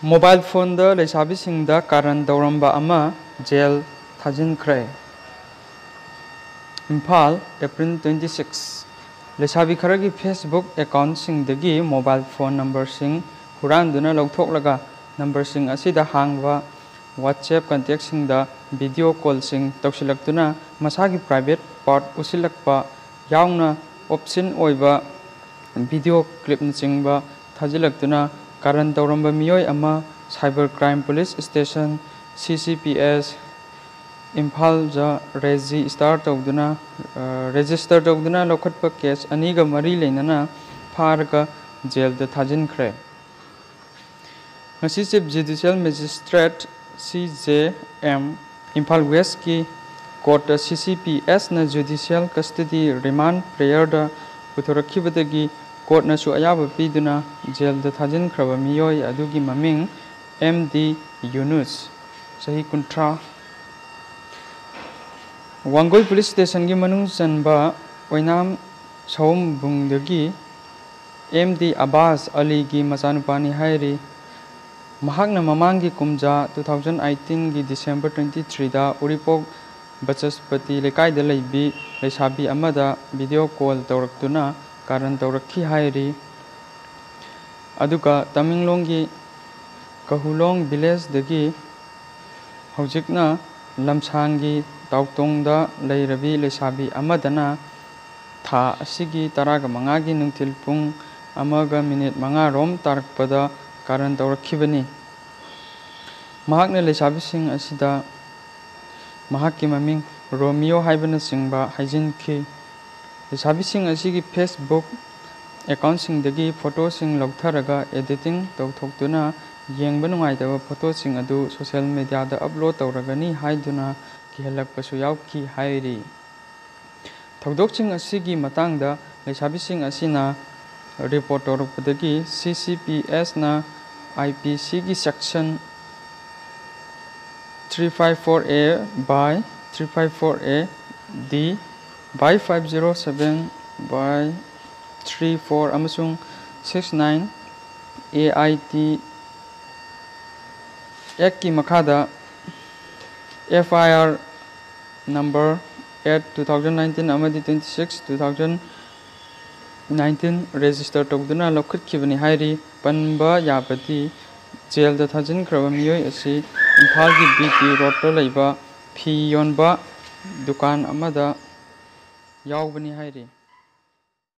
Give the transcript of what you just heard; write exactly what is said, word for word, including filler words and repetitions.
Mobile ꯐꯣꯟꯗ ꯂꯩꯁꯥꯕꯤꯁꯤꯡꯗ ꯀꯥꯔꯟ ꯇꯧꯔꯝꯕ ꯑꯃ ꯖꯦꯜ ꯊꯥꯖꯤꯟꯈ꯭ꯔꯦ꯫ Imphal, April twenty six꯫ ꯂꯩꯁꯥꯕꯤ ꯈꯔꯒꯤ Facebook accountꯁꯤꯡꯗꯒꯤ ꯃꯣꯕꯥꯏꯜ ꯐꯣꯟ ꯅꯝꯕꯔꯁꯤꯡ ꯍꯨꯔꯥꯟꯗꯨꯅ ꯂꯧꯊꯣꯛꯂꯒ ꯅꯝꯕꯔꯁꯤꯡ ꯑꯁꯤꯗ ꯍꯥꯡꯕ WhatsApp contactꯁꯤꯡꯗ video callꯁꯤꯡ ꯇꯧꯁꯤꯜꯂꯛꯇꯨꯅ ꯃꯁꯥꯒꯤ private part ꯎꯠꯁꯤꯜꯂꯛꯄ ꯌꯥꯎꯅ obscene ꯑꯣꯏꯕ video clipꯅꯆꯤꯡꯕ ꯊꯥꯖꯤꯜꯂꯛꯇꯨꯅ ꯀꯥꯔꯟ ꯇꯧꯔꯝꯕ ꯃꯤꯑꯣꯏ ꯑꯃ Cyber Crime Police Station, C C P S, ꯏꯝꯐꯥꯜꯗ register ꯇꯧꯗꯨꯅ, ꯑ, register ꯇꯧꯗꯨꯅ ꯂꯧꯈꯠꯄ case ꯑꯅꯤꯒ ꯃꯔꯤ ꯂꯩꯅꯅ ꯐꯥꯔꯒ ꯖꯦꯜꯗ ꯊꯥꯖꯤꯟꯈ꯭ꯔꯦ꯫ ꯉꯁꯤ Chief Judicial Magistrate, C J M, Imphal Westꯀꯤ courtꯇ C C P Sꯅ judicial custody remand prayerꯗ ꯄꯨꯊꯣꯔꯛꯈꯤꯕꯗꯒꯤ courtꯅꯁꯨ ꯑꯌꯥꯕ ꯄꯤꯗꯨꯅ ꯖꯦꯜꯗ ꯊꯥꯖꯤꯟꯈ꯭ꯔꯕ ꯃꯤꯑꯣꯏ ꯑꯗꯨꯒꯤ ꯃꯃꯤꯡ M D ꯌꯨꯅꯨꯁ, ꯆꯍꯤ ꯀꯨꯟꯊ꯭ꯔꯥ, ꯋꯥꯡꯒꯣꯏ police stationꯒꯤ ꯃꯅꯨꯡ ꯆꯟꯕ ꯑꯣꯏꯅꯥꯝ ꯁꯑꯣꯝꯕꯨꯡꯗꯒꯤ M D ꯑꯕꯥꯁ ꯑꯂꯤꯒꯤ ꯃꯆꯥꯅꯨꯄꯥꯅꯤ ꯍꯥꯏꯔꯤ꯫ ꯃꯍꯥꯛꯅ ꯃꯃꯥꯡꯒꯤ ꯀꯨꯝꯖꯥ two thousand eighteenꯒꯤ December twenty threeꯗ ꯎꯔꯤꯄꯣꯛ ꯕꯆꯁꯄꯇꯤ ꯂꯩꯀꯥꯏꯗ ꯂꯩꯕꯤ ꯂꯩꯁꯥꯕꯤ ꯑꯃꯗ video call ꯇꯧꯔꯛꯇꯨꯅ ꯀꯥꯔꯟ ꯇꯧꯔꯛꯈꯤ ꯍꯥꯏꯔꯤ꯫ ꯑꯗꯨꯒ ꯇꯃꯦꯡꯂꯣꯡꯒꯤ ꯀꯍꯨꯂꯣꯡ villageꯗꯒꯤ ꯍꯧꯖꯤꯛꯅ ꯂꯝꯁꯥꯡꯒꯤ ꯇꯥꯎꯇꯣꯡꯗ ꯂꯩꯔꯕꯤ ꯂꯩꯁꯥꯕꯤ ꯑꯃꯗꯅ ꯊꯥ ꯑꯁꯤꯒꯤ ꯇꯔꯥꯒ ꯃꯉꯥꯒꯤ ꯅꯨꯡꯊꯤꯜ ꯄꯨꯡ ꯑꯃꯒ minute ꯃꯉꯥ ꯔꯣꯝ ꯇꯥꯔꯛꯄꯗ ꯀꯥꯔꯟ ꯇꯧꯔꯛꯈꯤꯕꯅꯤ꯫ ꯃꯍꯥꯛꯅ ꯂꯩꯁꯥꯕꯤꯁꯤꯡ ꯑꯁꯤꯗ ꯃꯍꯥꯛꯀꯤ ꯃꯃꯤꯡ ꯔꯣꯃꯤꯌꯣ ꯍꯥꯏꯕꯅꯆꯤꯡꯕ ꯍꯥꯏꯖꯤꯟꯈꯤ꯫ ꯂꯩꯁꯥꯕꯤꯁꯤꯡ ꯑꯁꯤꯒꯤ Facebook accountꯁꯤꯡꯗꯒꯤ photoꯁꯤꯡ ꯂꯧꯊꯔꯒ editing ꯇꯧꯊꯣꯛꯇꯨꯅ ꯌꯦꯡꯕ ꯅꯨꯡꯉꯥꯏꯇꯕ photoꯁꯤꯡ ꯑꯗꯨ social mediaꯗ upload ꯇꯧꯔꯒꯅꯤ ꯍꯥꯏꯗꯨꯅ ꯀꯤꯍꯜꯂꯛꯄꯁꯨ ꯌꯥꯎꯈꯤ ꯍꯥꯏꯔꯤ꯫ ꯊꯧꯗꯣꯛꯁꯤꯡ ꯑꯁꯤꯒꯤ ꯃꯇꯥꯡꯗ ꯂꯩꯁꯥꯕꯤꯁꯤꯡ ꯑꯁꯤꯅ report ꯇꯧꯔꯛꯄꯗꯒꯤ C C P Sꯅ I P Cꯒꯤ section three five four A by three five four A D by five zero seven by three four ꯑꯃꯁꯨꯡ six nine A I T ꯑꯦꯛꯀꯤ ꯃꯈꯥꯗ F I R number eight two thousand nineteen ꯑꯃꯗꯤ twenty six two thousand nineteen register ꯇꯧꯗꯨꯅ ꯂꯧꯈꯠꯈꯤꯕꯅꯤ ꯍꯥꯏꯔꯤ꯫ ꯄꯟꯕ ꯌꯥꯕꯗꯤ, ꯖꯦꯜꯗ ꯊꯥꯖꯤꯟꯈ꯭ꯔꯕ ꯃꯤꯑꯣꯏ ꯑꯁꯤ ꯏꯝꯐꯥꯜꯒꯤ B T ꯔꯣꯗꯇ ꯂꯩꯕ ꯐꯤ ꯌꯣꯟꯕ ꯗꯨꯀꯥꯟ ꯑꯃꯗ ꯌꯥꯎꯕꯅꯤ ꯍꯥꯏꯔꯤ꯫